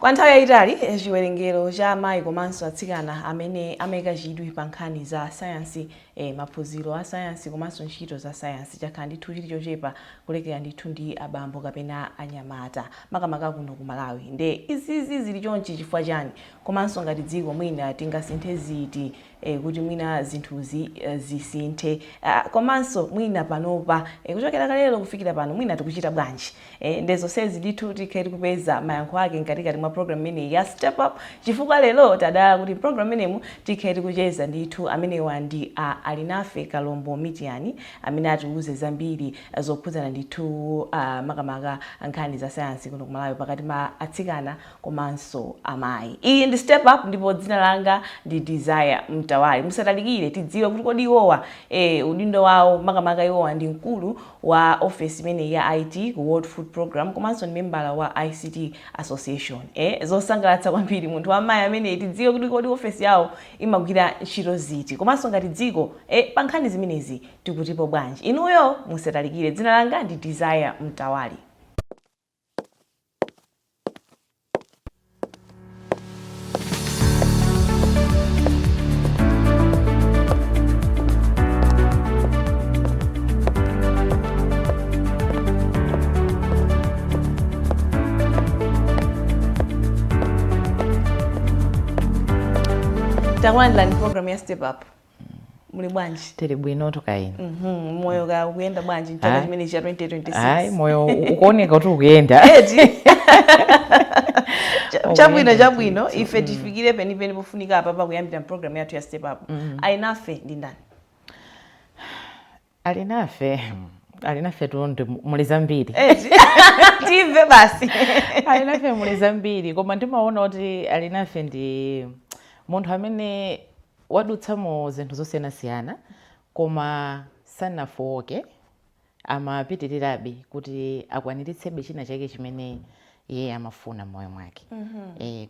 Kwa nthawi yayitali, chiwerengero cha amayi komanso atsikana amene amayika chidwi pa nkhani za sayansi, maphunziro a sayansi komanso ntchito za sayansi chakhala ndithu chili chochepa kulekera ndithu ndi abambo kapena anyamata, makamaka kuno ku Malawi. Nde izizi zili chonchi chifukwa chani? Komanso ngati dziko mwina tingasinthe ziti kuti mwina zinthuzi zisinthe? Komanso mwina panopa, kuchokera kalelo kufikira pano, mwina tikuchita bwanji? Nde zonsezi ndithu tikhale tikupeza mayankho ake mkatikati mwa program imeneyi ya Step Up, chifukwa lero tadala kuti program imenemu tikhale tikucheza ndithu. Amenewa ndi a Alinafe Kalombo Mitiyani amene atiuze zambiri zokhudzana ndithu makamaka nkhani za sayansi kuno ku Malawi pakati pa atsikana komanso amayi. Iyi ndi Step Up ndipo dzina langa ndi Desire Mtawali. Musatalikire, tidziwe kuti kodi iwowa udindo wawo, makamaka iwowa ndi mkulu wa ofesi imeneyi ya IT ku World Food Program komanso ndi membala wa ICT Association. Zosangalatsa kwambiri munthu wa mayi ameneyi, tidziwe kuti kodi ofesi yawo imagwira ntchito ziti komanso ngati dziko pa nkhani zimenezi tikutipo bwanji. Inuyo musatalikire, dzina langa ndi Desire Mtawali. Takulandirani program ya Step Up. Muli bwanji? Tili bwino, kaya inu? Moyo ka ukuyenda bwanji mchaka chimene cha 2026? Ayi, moyo ukuoneka kuti ukuyenda. Eti. Chabwino. Ukuyenda. Chabwino, ife tifikire penipeni pofunika apa pakuyambira program yathu ya Step Up. Alinafe ndi ndani? Alinafe, Alinafe tu ndi muli zambiri. Eti, timve basi. Alinafe muli zambiri, koma ndimaona kuti Alinafe ndi munthu amene wadutsa mu zinthu zosiyanasiyana koma sanafowoke, amapitirirabe kuti akwaniritsebe china chake chimene iye amafuna m'moyo mwake.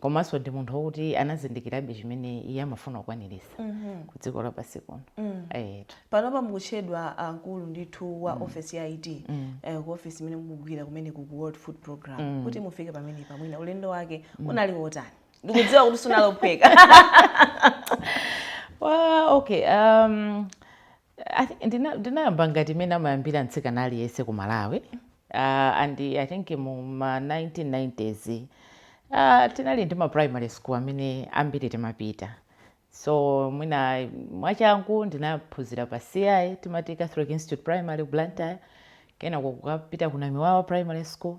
Komanso ndi munthu wokuti anazindikirabe chimene iye amafuna kukwaniritsa ku dziko lapansi kuno. Panopa mukutchedwa mkulu ndithu wa ofesi ya IT, ku ofesi imene mukugwira kumene ku World Food Program. Kuti mufike pamenepa, mwina ulendo wake unali wotani? Ndikudziwa kuti sunali ophweka. Well, okay. I think ndinayamba ngati imene amayambira mtsikana aliyense ku Malawi. And I think mu ma 1990s tinali ndi ma primary school amene ambiri timapita. So mwina mwachangu ndinaphunzira pa CI, timati Catholic Institute Primary ku Blantyre, kenako kukapita ku Namiwawa Primary School,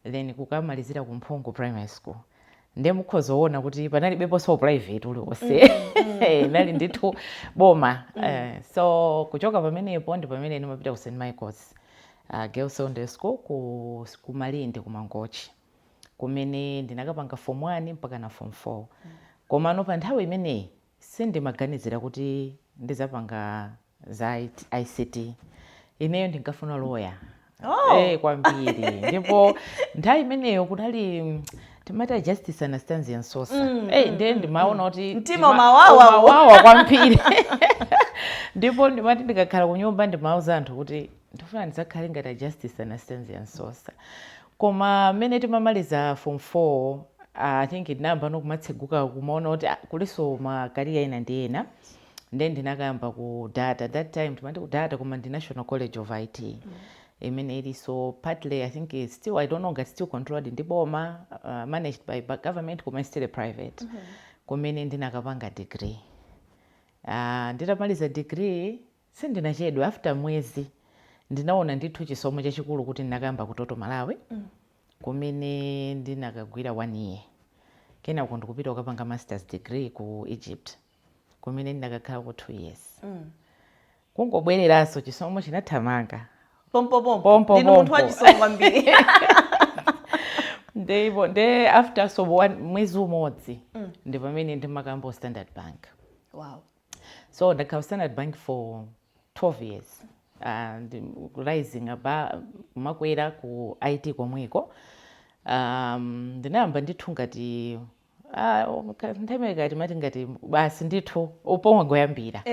then kukamalizira ku Mphungu Primary School. Ndiye mukhoza kuona kuti panalibeponso private uliwonse, inali ndithu boma. So kuchoka pamenepo ndi pamene ndimapita ku St Michael's Girls Secondary School ku Malindi, ku Mangochi, kumene ndinakapanga form 1 mpaka na form 4. Komano pa nthawi imeneyi sindimaganizira kuti ndizapanga za ICT. Ineyo ndinkafuna lawyer. Kwambiri. Ndipo nthawi imeneyo kunali timati a Justice Anastasia Msosa. Ndiye ndimaona kuti Mtima umawawa. Umawawa kwambiri. Ndipo ndimati ndikakhala ku nyumba ndimauza anthu kuti ndifuna ndidzakhale ngati a Justice Anastasia Msosa. Koma mmene timamaliza form 4, I think ndinayamba nokumatseguka kumaona kuti kulinso ma career ena ndi ena. Then ndinakayamba ku Data. That time timati ku Data, koma ndi National College of IT, imene ilinso partly, I think it's still, I don't know ngati still controlled ndi boma, managed by government, koma it's still a private, kumene ndinakapanga degree. Nditamaliza degree sindinachedwe, after mwezi ndinaona ndithu chisomo chachikulu kuti ndinakayamba ku Total Malawi, kumene ndinakagwira one year, kenako ndikupita kukapanga masters degree ku Egypt, kumene ndinakakhala ku 2 years. Kungobwereranso chisomo chinathamanga. Pompo pompo. Pompo. Ndinu munthu Pompo. wachisomo kwambiri. Ndipo nde after so one, mwezi umodzi ndi pamene ndimakayamba ku Standard Bank. So ndakhala ku Standard Bank for 12 years and rising above, kumakwera ku IT komweko. Ndinayamba ndithu ngati nthawi imene kati mati ngati basi ndithu upongoyambira.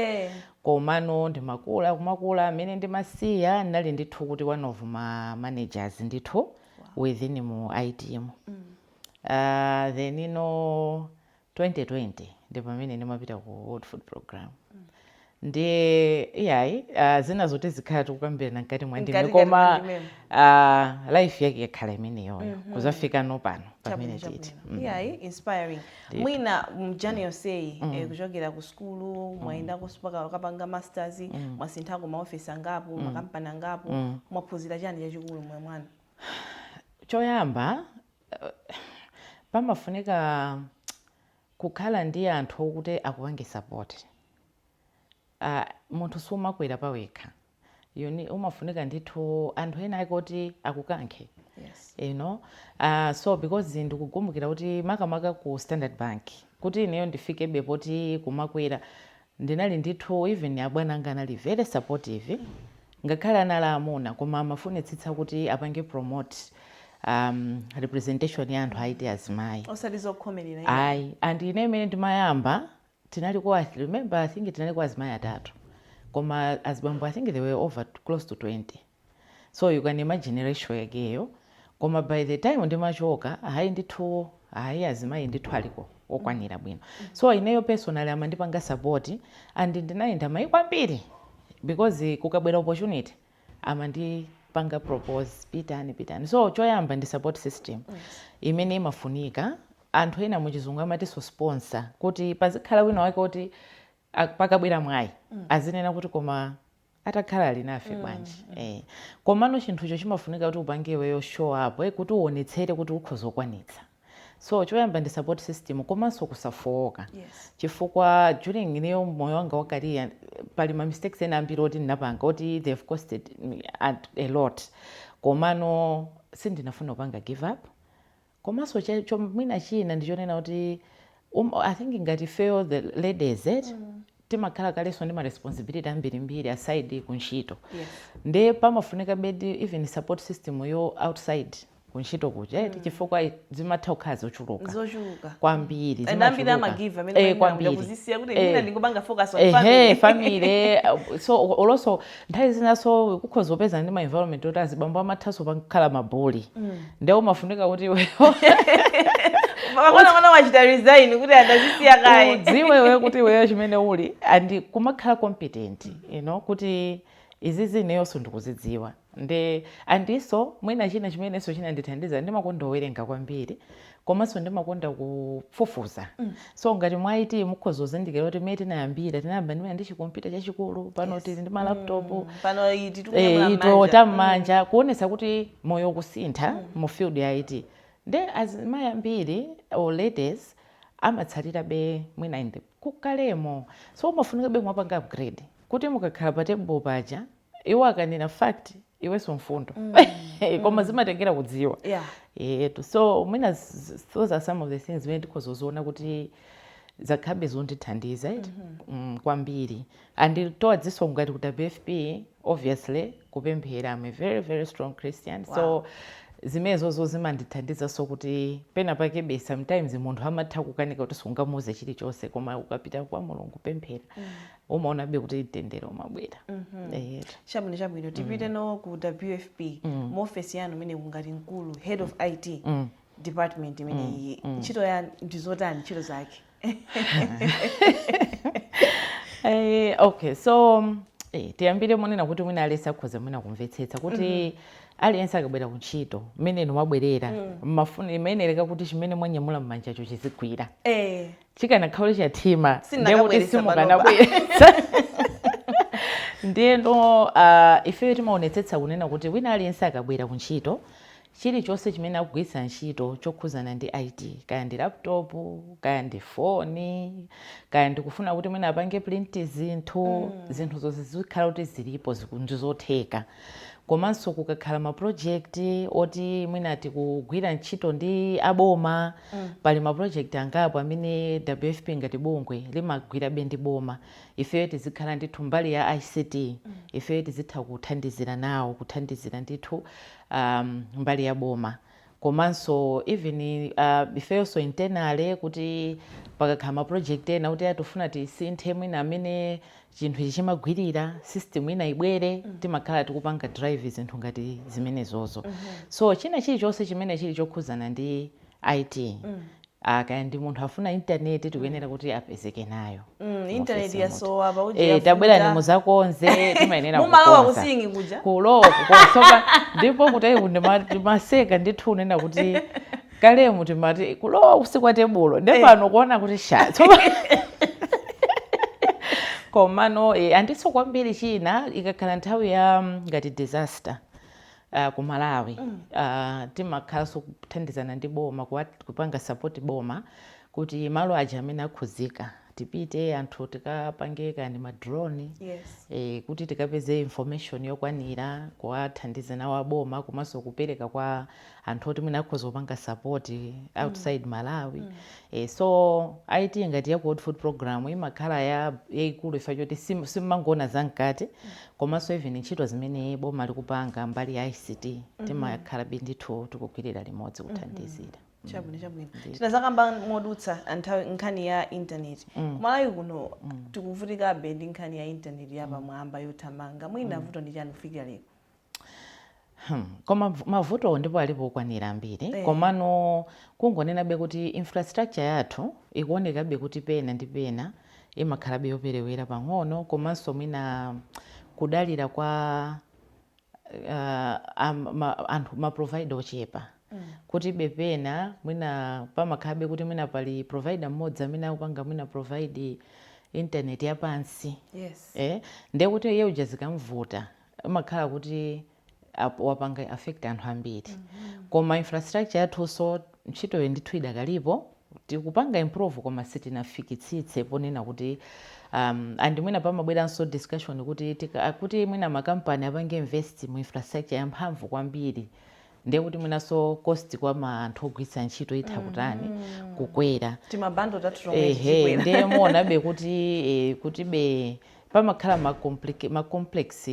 Komano ndimakula, kumakula, amene ndimasiya ndinali ndithu kuti one of ma managers ndithu within mu IT mu. Then ino 2020 ndi pamene ndimapita ku World Food Program. Ndiye iyayi, zina zoti zikhala tikukambirana mkati mwa ndime. Mkati kati mwa Koma ndimemo. Life yake yakhala imeneyoyo kuzafika no pano pamene Chabwino. titi. Chabwino. Iyayi, inspiring. Mwina mu journey yonseyi, kuchokera ku skulu, mwayendako mpaka kapanga masters, mwasinthako maofesi angapo, makampani angapo, mwaphunzira chani chachikulu moyo mwanu? Choyamba, pamafunika kukhala ndi anthu okuti akupange support. Munthu sumakwera pawekha. Umafunika ndithu anthu ena ake oti akukankhe. So because ndikukumbukira kuti makamaka ku Standard Bank, kuti ineyo ndifikebe poti kumakwera, ndinali ndithu, even abwana anga anali very supportive, ngakhale anali amuna, koma amafunitsitsa kuti apange promote representation ya anthu aiti azimayi. Osati zokhomerera. Ayi, and ine imene ndimayamba tinali ku, I remember, I think tinali ku azimayi atatu, koma azibambo I think they were over close to 20, so you can imagine ratio yakeyo. Koma by the time ndimachoka, hayi ndithu, hayi, azimayi ndithu aliko okwanira bwino. So ineyo personally amandipanga support and ndinayenda maiko ambiri because kukabwera opportunity amandipanga propose, "Pitani, pitani." So choyamba ndi support system imene imafunika. Anthu ena muchizungu amatinso sponsor, kuti pazikhala wina wake kuti pakabwera mwayi azinena kuti, "Koma atakhala ali nafe bwanji?" Komano chinthucho chimafunika kuti upange iweyo show up, kuti uonetsere kuti ukhoza kukwanitsa. So choyamba ndi support system, komanso kusafowoka, chifukwa during ineyo moyo wanga wa career pali ma mistakes ena ambiri oti ndinapanga oti they've costed me a lot, komano sindinafuna kupanga give up. Komanso mwina china ndichonena kuti I think ngati ifeyo the ladies, timakhala kalenso ndi ma responsibility ambirimbiri aside kuntchito. Ndiye pamafunika bedi even support system yo outside kuntchito kuja, chifukwa zimatha kukhala zochuluka. Zochuluka. Kwambiri. And ambiri Zimachuluka. amagiva amene Kwambiri. kuzisiya kuti mina ndingopanga focus on family. Family. So olonso nthawi zinaso kukhoza kupeza ndi ma environment oti azibambo amathanso pakhala ma bully, ndiye umafunika kuti iweyo Pang'ono wachita resign kuti andazisiya kaye. Udziwe iweyo kuti iweyo chimene uli and kumakhala competent, kuti izizi ineyonso ndikuzidziwa. Nde andiso mwina china chimenenso chinandithandiza, ndimakonda kuwerenga kwambiri, komanso ndimakonda kufufuza. So ngati mwa IT mukhoza kuzindikira kuti mmene tinayambira, tinayamba ndimene ndi chikompyuta chachikulu, pano tili ndi ma laptop. Pano iti tikunyamula ito m'manja. Tam'manja, kuonetsa kuti moyo ukusintha mu field ya IT. Nde azimayi ambiri or ladies amatsalira be mwina in the kukalemo, so umafunika be mwapanga upgrade kuti mukakhala pa table paja, iwo akanena fact, iwenso mfundo, koma zimatengera kudziwa. Yetu, so mwina those are some of the things zimene ndikhoza kuziona kuti zakhabe zondithandiza iti kwambiri. And towards ngati ku WFP, obviously kupemphera. I'm a very, very strong Christian. So zimenezozo zimandithandizanso kuti pena pakebe sometimes munthu amatha kukanika kuti sungamuuze chilichonse, koma ukapita kwa Mulungu kupemphera, umaonabe kuti mtendere umabwera. Eyetu. Chabwino, chabwino. Tipite no ku WFP, mu ofesi yanu imene ngati mkulu, head of IT department imeneyi, ntchito ya ndizotani, ntchito zake? Okay, so tiyambire monena kuti mwina aliyense akhoza mwina kumvetsetsa kuti aliyense akabwera kuntchito, mmene inu mwabwerera, mmafuna imayenereka kuti chimene mwanyamula m'manjacho chizigwira. Chikanakhala chathima, ndiye kuti Sindakabweretsa. Simukanabweretsa. Ndiyeno ifeyo timaonetsetsa kunena kuti wina aliyense akabwera kuntchito, chilichonse chimene akugwiritsa ntchito chokhuzana ndi IT, kaya ndi laptop, kaya ndi foni, kaya ndikufuna kuti mwina apange print zinthu, zinthu zonse zikhala kuti zilipo, ndizotheka. Komanso kukakhala ma project oti mwina tikugwira ntchito ndi aboma, pali ma project angapo amene WFP ngati bungwe limagwirabe ndi boma, ifeyo tizikhala ndithu mbali ya ICT, ifeyo tizitha kuthandizira nawo, kuthandizira ndithu mbali ya boma. Komanso even ifeyonso internally, kuti pakakhala ma project ena kuti atifuna tisinthe mwina amene chinthu ichi chimagwirira, system ina ibwere, timakhala tikupanga drive zinthu ngati zimenezozo. So china chilichonse chimene chili chokhuzana ndi IT. Kaya ndi munthu afuna intaneti, tikuyenera kuti apezeke nayo. Intaneti Muofesi yasowa pauti. Tabwera ni muzakonze, timayenera Mumalowa kukonza. kusingi kuja. Kulowa kukonza ndipo kuti ndimaseka ndithu unena kuti kalemu timati kulowa usiku kwa tebulo, nde pano kuona kuti sha komano andiso kwambiri china ikakhala nthawi ya ngati disaster ku Malawi, timakhalanso kuthandizana ndi boma, kupanga support boma kuti malo aja amene akhuzika tipite anthu tikapange kani ma drone kuti tikapeze information yokwanira kuwathandiza nawo aboma, komanso kupereka kwa anthu oti mwina akhoza kupanga support outside Malawi. So IT ngati ya World Food Program imakhala ya yayikulu ifa choti simmangoona zamkati, komanso even ntchito zimene boma likupanga mbali ya ICT timakhala ndithu tikugwirira limodzi kuthandizira. Chabwino. Tinazakamba modutsa nthawi nkhani ya intaneti. Kumalawi kuno tikuvutikabe ndi nkhani ya intaneti yapamwamba yothamanga. Mwina vuto ndi chani kufikira lero? Koma mavuto ndipo alipo okwanira ambiri. Komano kungonenabe kuti infrastructure yathu ikuonekabe kuti pena ndi pena imakhalabe yoperewera pang'ono, komanso mwina kudalira kwa anthu ma provider ochepa, kuti bepena mwina pamakhalabe kuti mwina pali provider mmodzi amene akupanga mwina provide internet yapansi. Ndiye kuti iye uja zikamvuta imakhala kuti wapanga affect anthu ambiri. Koma infrastructure yathunso ntchitoyo ndithu idakalipo, tikupanga improve, koma sitinafikitsitse ponena kuti and mwina pamabweranso discussion kuti kuti mwina makampani apange invest mu infrastructure yamphamvu kwambiri, ndiye kuti mwinanso cost kwa ma anthu ogwiritsa ntchito itha kutani, kukwera. Tima bundle tathu tomwe Ehe. tichikwera. Ndiye muonabe kuti kuti be pamakhala ma complex,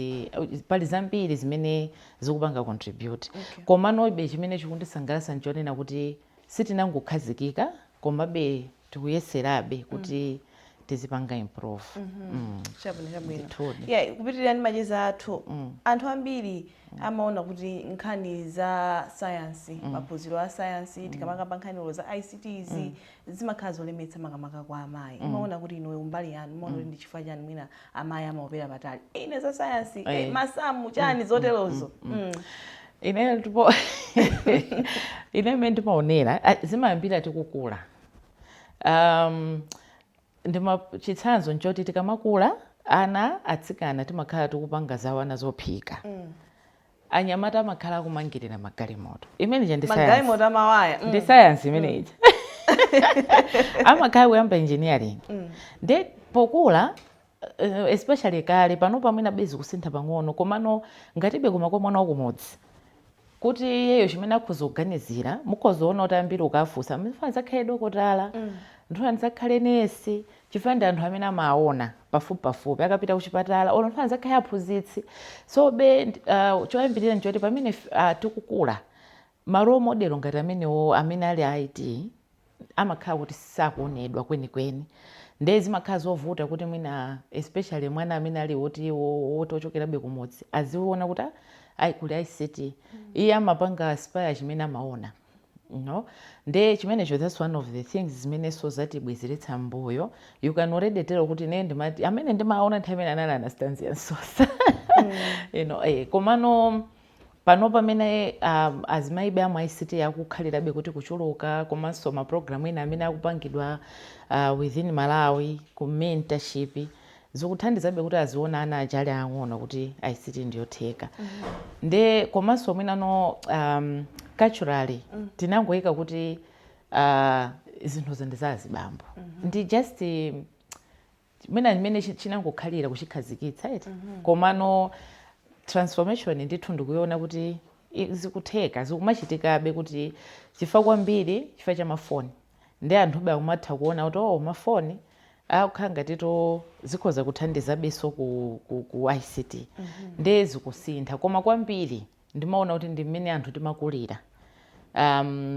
pali zambiri zimene zikupanga contribute. Komano be chimene chikundisangalatsa nchonena kuti sitinangokhazikika, komabe tikuyeserabe kuti tizipanga improve. Chabwino. Ndithudi. Yeah, kupitirira ndi macheza athu, anthu ambiri amaona kuti nkhani za sayansi, maphunziro a sayansi, tikamakamba nkhanizo za ICTs, zimakhala zolemetsa makamaka kwa amayi. Imaona kuti inuyo umbali yanu imaona kuti ndi chifukwa chani mwina amayi amaopera patali ine za sayansi, masamu, chani zoterozo? Ine ndipo ine imene ndimaonera, zimayambira tikukula. Ndima chitsanzo nchoti tikamakula ana atsikana timakhala tikupanga zawana zophika, anyamata amakhala akumangirira magalimoto. Imene ija ndi science. Magalimoto amawaya. Ndi science imene ija. Amakhala kuyamba engineering. Ndi pokula, especially kale, pano pamwina bezi kusintha pang'ono, komano ngatibe koma kwa mwana wakumudzi kuti iyeyo chimene akhoza kuganizira, mukhoza kuona kuti ambiri ukafunsa, "Ndifuna ndidzakhale dokotala, ndifuna ndidzakhale nesi," chifukwa ndi anthu amene amaona pafupi pafupi akapita kuchipatala, olo "Ndifuna ndidzakhale aphunzitsi." So be choyambirira nchoti pamene tikukula, ma role model ngati amenewo amene ali IT amakhala kuti sakuonedwa kwenikweni. Ndiye zimakhala zovuta kuti mwina especially mwana amene ali woti ochokerabe kumudzi aziona kuti, "Ah, ayi kuli ICT." Iye amapanga aspire chimene amaona, no? Nde chimenecho, that's one of the things zimenenso zatibwezeretsa mbuyo. You can already tell kuti ine ndimati amene ndimaona nthawi imene anali Anastasia Msosa. Komano pano pamene azimayibe amu ICT akukhalirabe kuti kuchuluka, komanso mapulogalamu ena amene akupangidwa within Malawi ku mentorship, zikuthandizabe kuti aziona ana aja ali ang'ono kuti ICT ndiyotheka. Nde komanso mwinano culturally tinangoyika kuti zinthuzo ndi za azibambo. Ndi just mwina chimene chinangokhalira kuchikhazikitsa eti. Komano transformation ndithu ndikuiona kuti zikutheka, zikumachitikabe, kuti chifukwa kwambiri chifukwa cha mafoni, ndi anthu akumatha kuona kuti, oh, mafoni akukhala ngatito zikhoza kuthandizabenso ku ICT. Ndiye zikusintha, koma kwambiri ndimaona kuti ndi mmene anthu timakulira,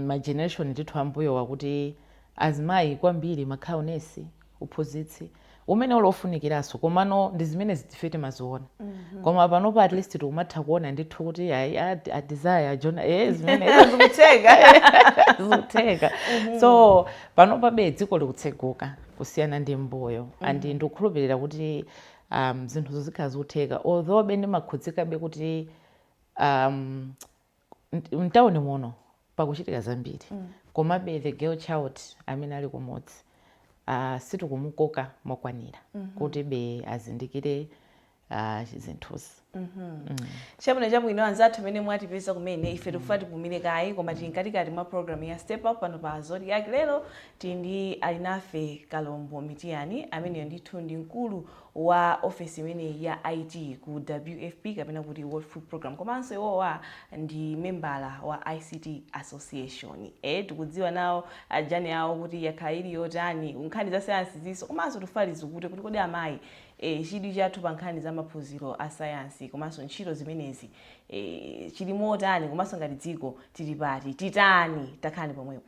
ma generation ndithu ambuyo, wakuti azimayi kwambiri makhala unesi, uphunzitsi. Umene uli ofunikiranso, komano ndi zimene ife timaziona. Koma panopa at least tikumatha kuona ndithu kuti ayi, a Desire Jona, zimene zikutheka. Zikutheka. So panopa be dziko likutseguka kusiyana ndi mbuyo, and ndikukhulupirira kuti zinthu zikhala zikutheka, although be ndimakhudzikabe kuti mtawuni muno pakuchitika zambiri, komabe the girl child amene ali kumudzi sitikumukoka mokwanira kuti be azindikire zinthuzi. Chabwino, chabwino. Anzathu amene mwatipeza kumene, ife tikufuna tipumire kaye, koma tili mkatikati mwa program ya Step Up pano pa Zodiak. Lero tili ndi Alinafe Kalombo Mitiyani, ameneyo ndithu ndi mkulu wa ofesi imeneyi ya IT ku WFP, kapena kuti World Food Program, komanso iwowa ndi membala wa ICT Association. Tikudziwa nawo journey yawo kuti yakhala ili yotani nkhani za sayansi zinso, komanso tifuna tizikute kuti kodi amayi, chidwi chathu pa nkhani za maphunziro a sayansi komanso ntchito zimenezi chili motani, komanso ngati dziko tili pati, titani? Takhalani pomwepo.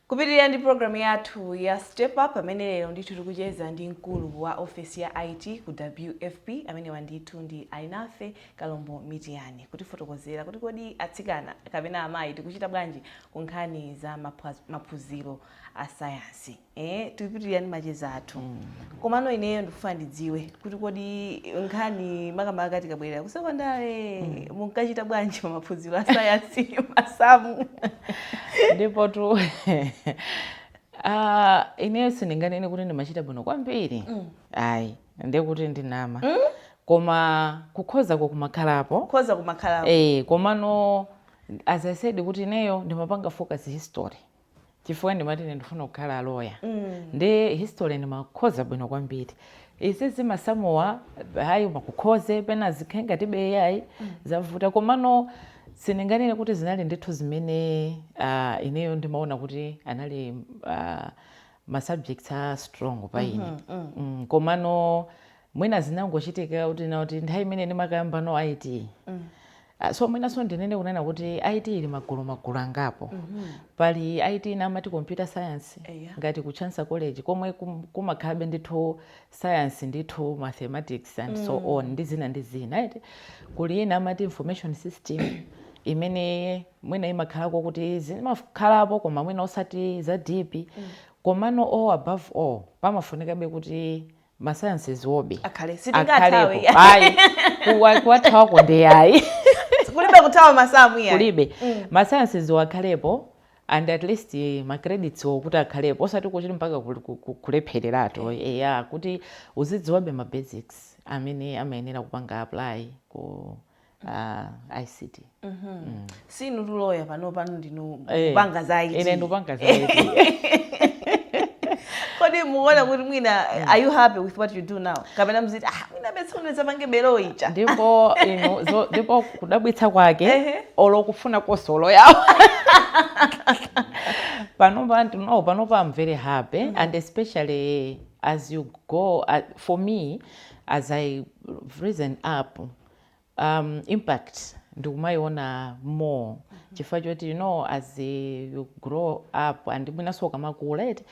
Kupitirira ndi programu yathu ya Step Up, amene lero ndithu tikucheza ndi mkulu wa ofesi ya IT ku WFP, amenewa ndithu ndi Alinafe Kalombo Mitiyani, kutifotokozera kuti kodi atsikana kapena amayi tikuchita bwanji ku nkhani za maphunziro a sayansi. Tikupitirira ndi macheza athu, komano ineyo ndikufuna ndidziwe kuti kodi nkhani makamaka tikabwerera ku sekondale, munkachita bwanji pa maphunziro a sayansi, masamu? Ndipo tu ineyo sindinganene kuti ndimachita bwino kwambiri, ayi, ndekuti ndinama, koma kukhozako kumakhalapo. Kukhoza kumakhalapo. Komano as I said kuti ineyo ndimapanga focus history, chifukwa ndimati ine ndifuna kukhala lawyer, ndi history ndimakhoza bwino kwambiri. Izi zimasamuwa hayi, makukhoze pena zikhe ngati beyayi zavuta, komano sindinganene kuti zinali ndithu zimene ineyo ndimaona kuti anali ma subjects a strong pa ine. Komano mwina zinangochitika kuti na kuti nthawi imene ndimakayamba no IT, so mwinanso ndinene kunena kuti IT ili magulu magulu angapo. Pali IT ina amati computer science, ngati ku Chancellor College, komwe kumakhalabe ndithu science, ndithu mathematics and so on, ndi zina ndi zina, right? Kuli ina amati information system, imene mwina imakhalako kuti zimakhalapo, koma mwina osati za deep. Komano all above all pamafunikabe kuti ma sciences wobe akhale, sitingathawe. Akhalepo. Ayi, kuwathawako ndi ayi. Kulibe kuthawa masamu iya. Kulibe. Ma sciences wakhalepo, and at least ma credits wokuti akhalepo, osati kuti mpaka kulephereratu, eya, kuti uzidziwabe ma basics amene amayenera kupanga apply ku ICT. Sinu tuloya pano, pano ndinu kupanga za IT. Ine ndikupanga za IT. Kodi mukuona kuti mwina are you happy with what you do now, kapena mziti ah, mwina betsono zapange belo ija? Ndipo inu ndipo kudabwitsa kwake, olo kufuna kosolo yawo panopa, no, panopa I'm very happy, and especially as you go, for me, as I've risen up, impact ndikumayiona more, chifukwa choti as you grow up and mwinanso ukamakula eti,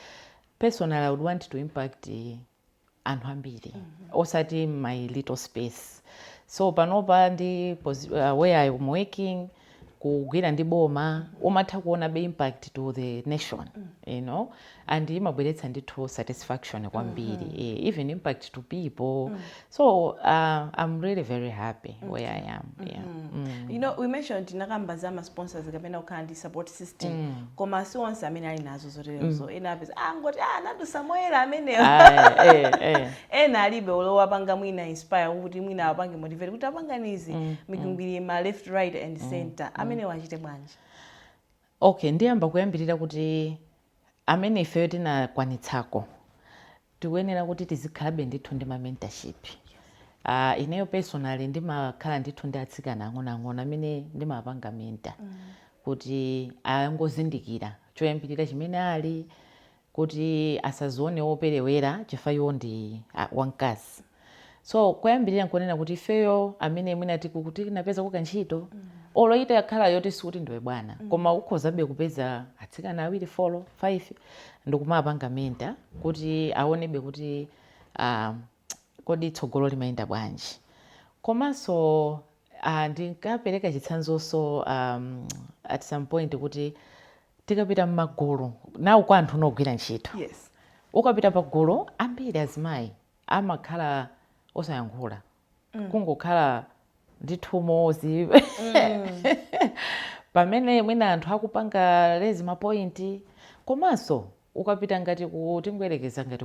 personally I would want to impact anthu ambiri, osati my little space. So panopa ndi where I'm working, Kugwira ndi boma, umatha kuona be impact to the nation and imabweretsa ndithu satisfaction kwambiri, even impact to people. So I'm really very happy where I am, yeah. We mentioned, tinakamba za ma sponsors kapena kukhala ndi support system, koma si onse amene ali nazo zoterezo. Ena apeza angoti, ah, nadusa moyera ameneyo. Ah, eh, eh. Ena alibe olowa apanga mwina inspire kuti mwina apange motivate kuti apanganizi mikwingwirima left, right and center. Amene wachite bwanji? Okay, ndiyamba kuyambirira kuti amene ifeyo tinakwanitsako, tikuyenera kuti tizikhalabe ndithu ndi ma mentorship. Ineyo personally ndimakhala ndithu ndi atsikana ang'onoang'ono amene ndimapanga mentor kuti angozindikira choyambirira chimene ali, kuti asazione woperewera chifukwa iwo ndi wamkazi. So koyambirira nkunena kuti ifeyo amene mwina tikuti tinapeza kantchito, olo ita yakhala yoti sikuti ndiwe bwana, koma ukhozabe kupeza atsikana awiri, four, five, ndikumapanga mentor kuti aonebe kuti kodi tsogolo limayenda bwanji. Komanso ndinkapereka chitsanzonso at some point kuti tikapita m'magulu nawo kwa anthu unogwira ntchito, ukapita pagulu, ambiri azimayi amakhala osayankhula, kungokhala ndithu mozi pamene mwina anthu akupanga raise ma point. Komanso ukapita ngati ku, tingoyerekeza ngati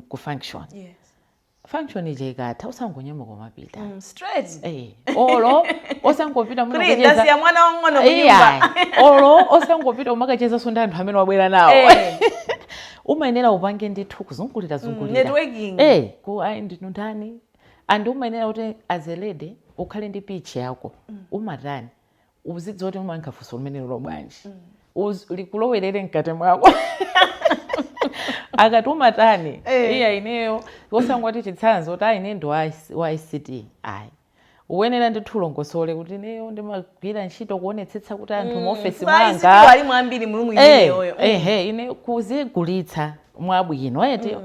ku function, function ija ikatha, usangonyamuka umapita. Straight. Olo osangopita mwina Kuti kucheza. ndasiya mwana wang'ono kunyumba. Iya, olo osangopita umakachezanso ndi anthu amene wabwera nawo. Umayenera upange ndithu kuzungulira zungulira. Networking. Ku ayi, ndinu ndani? And umayenera kuti as a lady ukhale ndi pitch yako. Umatani? Uzidziwa kuti umayankha funso limene lilo bwanji. Likulowerere mkati mwako akati umatani. Iya, ineyo, osangoti chitsanzo kuti ayi, ine ndi wa ICT, ayi. Uyenera ndithu ulongosole kuti ineyo ndimagwira ntchito kuonetsetsa kuti anthu mu ofesi mwanga alimu ambiri mu room imeneyoyo. Ehe, ine kuzigulitsa mwabwino eti.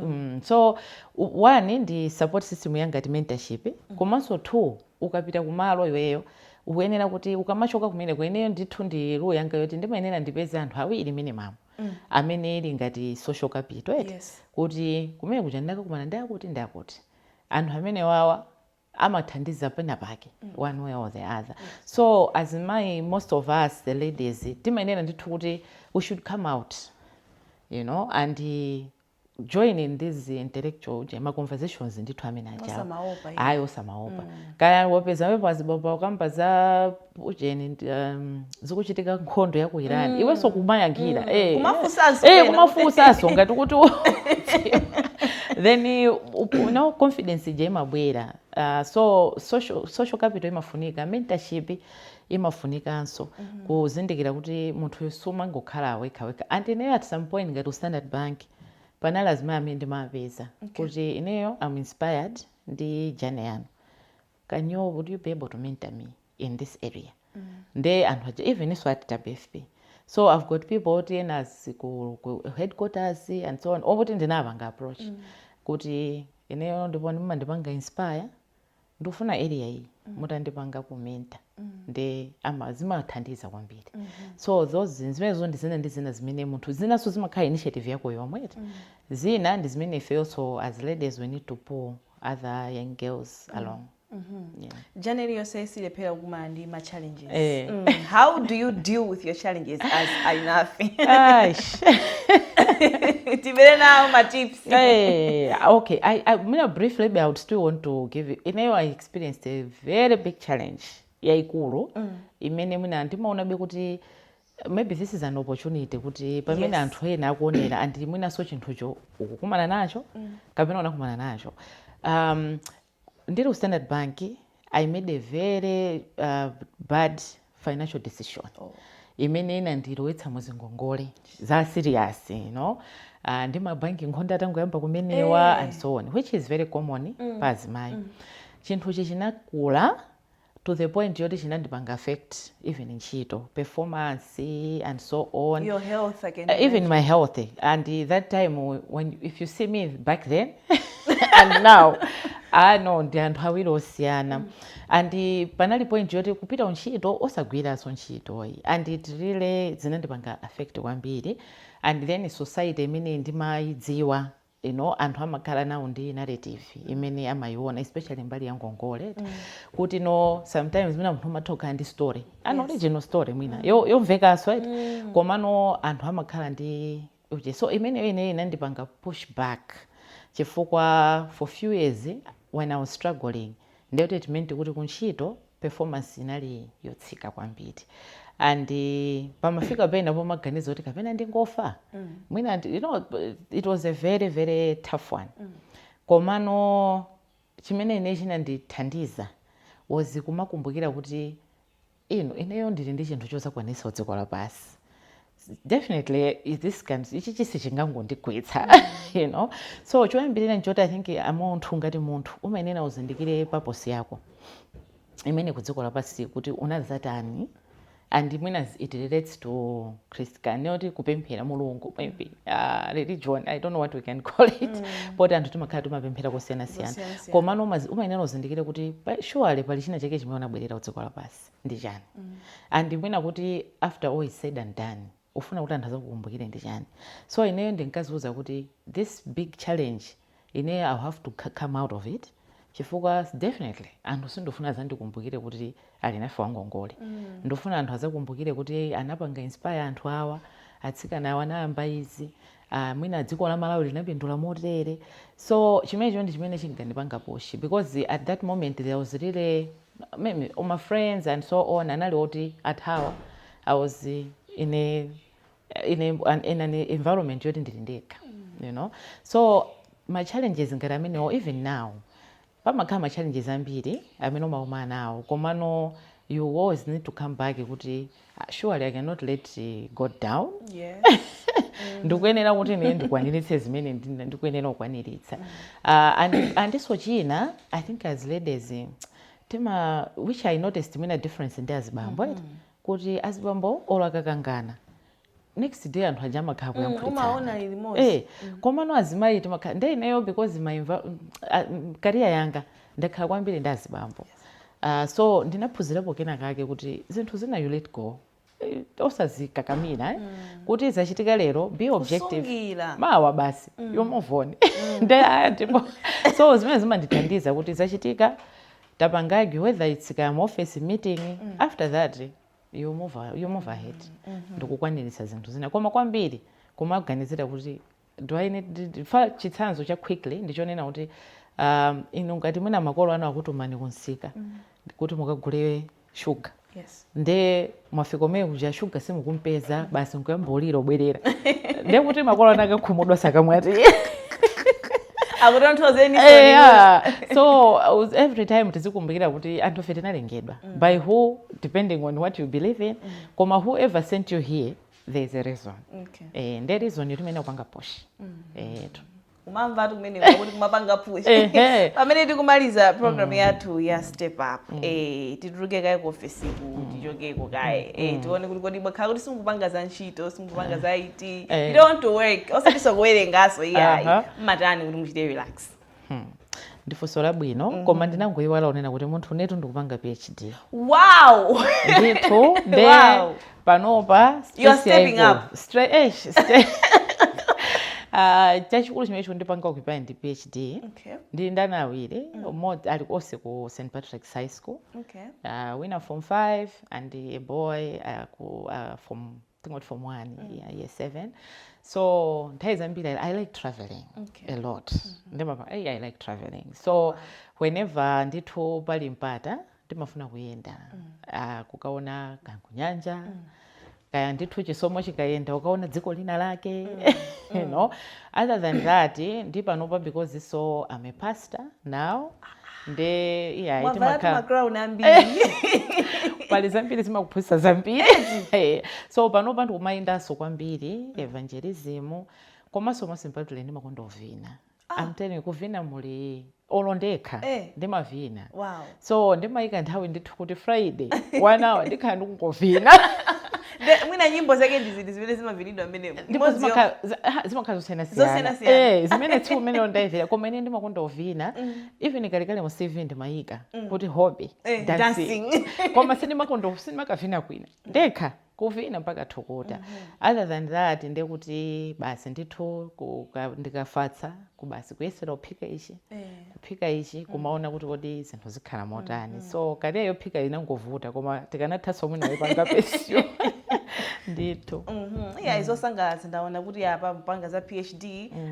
So one ndi support system yangati mentorship. Komanso two, ukapita kumalo iweyo ukuyenera kuti ukamachoka kumeneko, ineyo ndithu ndi rule yanga yoti ndimayenera ndipeze anthu awiri minimum amene ili ngati social capital eti, kuti kumene kuja ndakakumana ndakuti ndakuti, anthu amene wawa amathandiza pena pake one way or the other. So as my most of us the ladies timayenera ndithu kuti we should come out and join in these intellectual ma conversations ndithu amene ajawo. Osamaopa, ayi, osamaopa. Kaya wapeza wepo ukamba za ujeni, zikuchitika nkhondo ya ku Iran, iwenso kumayankhira. Kumafunsanso eh, pena. Kumafunsanso ngati kuti then confidence ija imabwera. So social capital imafunika, mentorship imafunikanso, kuzindikira kuti munthu sumangokhala wekha wekha. And ineyo at some point ngati ku Standard Bank panali azimayi amene ndimapeza kuti ineyo I'm inspired ndi journey yanu, can you would you be able to mentor me in this area? Nde anthu aja, even iso at WFP, so I've got people oti ena ku headquarters and so on, okuti ndinapanga approach kuti ineyo ndipo ndimandipanga inspire, ndikufuna area iyi mutandipanga ku mentor. Nde ama zimathandiza kwambiri. So those zimenezo ndi zina ndi zina zimene munthu, zinaso zimakhala initiative yako yomwe, zina ndi zimene ifeyonso as ladies we need to pull other young girls along, yeah. Journey iliyonse silephera kukumana ndi ma challenges. How do you deal with your challenges as Alinafe? Aish. Tipere nawo ma tips. Hey, okay. I briefly, but I would still want to give you. I experienced a very big challenge yaikulu imene mwina ndimaonabe kuti maybe this is an opportunity kuti pamene anthu ena akuonera and mwinanso chinthucho ukukumana nacho kapena unakumana nacho. Ndili ku Standard Bank, I made a very bad financial decision imene inandilowetsa muzingongole za serious ndi mabanki nkhondo atangoyamba kumenewa and so on, which is very common pa azimayi. Chinthuchi chinakula to the point yoti chinandipanga affect even ntchito, performance and so on. Your health, I can Even my health. And that time when, if you see me back then and now, Ah, no, ndi anthu awiri osiyana. And panali point yoti kupita kuntchito osagwiranso ntchitoyi, and it really zinandipanga affect kwambiri. And then society imene ndimayidziwa, anthu amakhala nawo ndi narrative imene amayiona, especially mbali ya ngongole, kuti no, sometimes mwina munthu umatha kukhala ndi story, an original story mwina yomvekaso, right? Komano anthu amakhala ndi uje. So imeneyo ineyo inandipanga push back, chifukwa for few years when I was struggling, ndiyoti it meant kuti kuntchito performance inali yotsika kwambiri, and pamafika pena pomaganiza kuti kapena ndingofa mwina. It was a very, very tough one. Komano chimene ine chinandithandiza was kumakumbukira kuti ino ineyo ndili ndi chinthu chozakwanitsa dziko lapansi. Definitely this can, ichi chisi chingangondigwetsa. So choyambirira nchoti I think munthu ngati munthu umayenera uzindikire purpose yako imene ku dziko lapansi, kuti unadzatani. And mwina it relates to Christian, yoti kupemphera Mulungu, maybe religion, I don't know what we can call it, poti anthu timakhala timapemphera kosiyanasiyana. Kosiyanasiyana. Komano umayenera uzindikire kuti surely pali china chake chimene unabwerera ku dziko lapansi ndi chani, and mwina kuti after all is said and done, ufuna kuti anthu azakukumbukire ndi chani. So ineyo ndinkaziwuza kuti this big challenge, ineyo I'll have to come out of it, chifukwa definitely anthu sindifuna azandikumbukire kuti ali nafe wangongole. Ndifuna anthu azakumbukire kuti anapanga inspire anthu awa, atsikana awa anayamba izi, mwina dziko la Malawi linapindula motere. So chimenecho ndi chimene chinkandipanga push, because at that moment there was really maybe all my friends and so on anali oti athawa. I was in an environment yoti ndili ndekha. So my challenges ngati amenewo, even now pamakhala ma challenges ambiri amene umakumana nawo, komano you always need to come back kuti surely I cannot let God down. Ndikuyenera kuti ine ndikwaniritse zimene ndikuyenera kukwaniritsa. And so china, I think as ladies tima, which I noticed mwina difference ndi azibambo, right? Kuti azibambo olo akakangana, next day anthu aja amakhala kuyankhulitsana. Umaona limodzi. Eh, komano azimayi timakhala nde ineyo, because my career yanga ndakhala kwambiri ndi azibambo, so ndinaphunzirapo kena kake kuti zinthu zina you let go. Osazikakamira, eh? Kuti zachitika lero, be objective. Kusungira. Mawa basi, you move on. Nde aya ndipo so zimene zimandithandiza kuti zachitika, tapanga argue, whether it's ka office meeting, after that you move ahead ndikukwaniritsa zinthu zina. Koma kwambiri kumaganizira kuti do I need fa chitsanzo cha quickly ndichonena kuti inu ngati mwina makolo anu akutumani kunsika kuti mukagule shuga, nde mwafika umene kuja shuga simukumpeza, basi nkuyamba ulira obwerera, nde kuti makolo anu akakhumudwa sakamwati. Akutonthozeni. Yeah. So every time tizikumbukira kuti anthu ife tinalengedwa by who, depending on what you believe in, koma whoever sent you here, there is a reason. Nde reason yo timene kupanga push tu. Umamva tu kumene kuti kumapanga push. Pamene tikumaliza program yathu ya Step Up, tituluke kaye ku ofesiku, tichokeko kaye, tione kuti kodi mwakhala kuti simukupanga za ntchito, simukupanga za IT, you don't want to work, osatinso kuwerengaso iyayi, mmatani kuti muchite relax? Ndifunso labwino, koma ndinangoyiwala unena kuti munthu unetu ndikupanga PhD. Ndithu nde panopa You are stress stepping yaikulu. Up. Chachikulu chimene chikundipanga occupy ndi PhD. Ndili ndi ana awiri, umodzi ali onse ku St Patrick's High School, wina form 5 and a boy ku form, tingoti form 1, yeah, year 7. So nthawi zambiri I like traveling a lot. Ndimapa hey, I like traveling, so whenever ndithu pali mpata ndimafuna kuyenda, kukaona kaya kunyanja, kaya ndithu chisomo chikayenda ukaona dziko lina lake. Other than that, ndi panopa because so I'm a pastor now, nde yeah. Mwavala Timakhala ma crown ambiri. Pali zambiri zimakuphunzitsa zambiri. So panopa ndikumayendanso kwambiri, evangelism, komanso most importantly ndimakonda kuvina. I'm telling you, kuvina muli olo ndekha, ndimavina. So ndimayika nthawi ndithu kuti Friday 1 hour ndikhala ndikungovina. Mwina nyimbo zake ndi ziti zimene zimavinidwa mmenemo? Ndipo Imodzi zimakhala zosiyanasiyana. Zosiyanasiyana. Eh, zimene tsiku umene ndayivera, koma ine ndimakonda uvina. Even kalekale mu CV ndimayika kuti hobby dancing. Dancing. Koma sindimakonda, sindimakavina kwina, ndekha kuvina mpaka thukuta. Other than that, ndekuti basi ndithu ndikafatsa kubasi kuyesera kuphika ichi, kuphika ichi, kumaona kuti kodi zinthu zikhala motani. So career yophika inangovuta, koma tikanathaso mwina wayipanga pursue ndithu. Yeah, izosangalatsa. Ndaona kuti apa mpanga za PhD.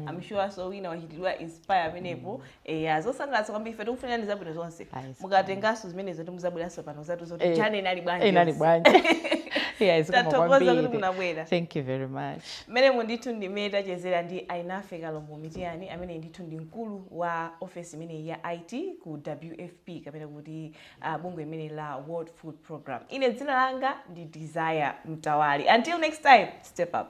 I'm sure so wina wachitidwa inspire amenepo. Yeah, zosangalatsa kwambiri. Ife tikufunirani zabwino zonse. Ayi. Mukatenganso zimenezo ndi muzabweranso pano zatu zoti journey inali bwanji. Inali bwanji? Yeah, zikomo Tathokoza kuti kwambiri. munabwera. Thank you very much. Mmenemo ndithu ndimene tachezera ndi Ainafe Kalombo Mitiyani, amene ndithu ndi mkulu wa ofesi imeneyi ya IT ku WFP, kapena kuti bungwe imene la World Food Program. Ine dzina langa ndi Desire Mtawali. Until next time, step up.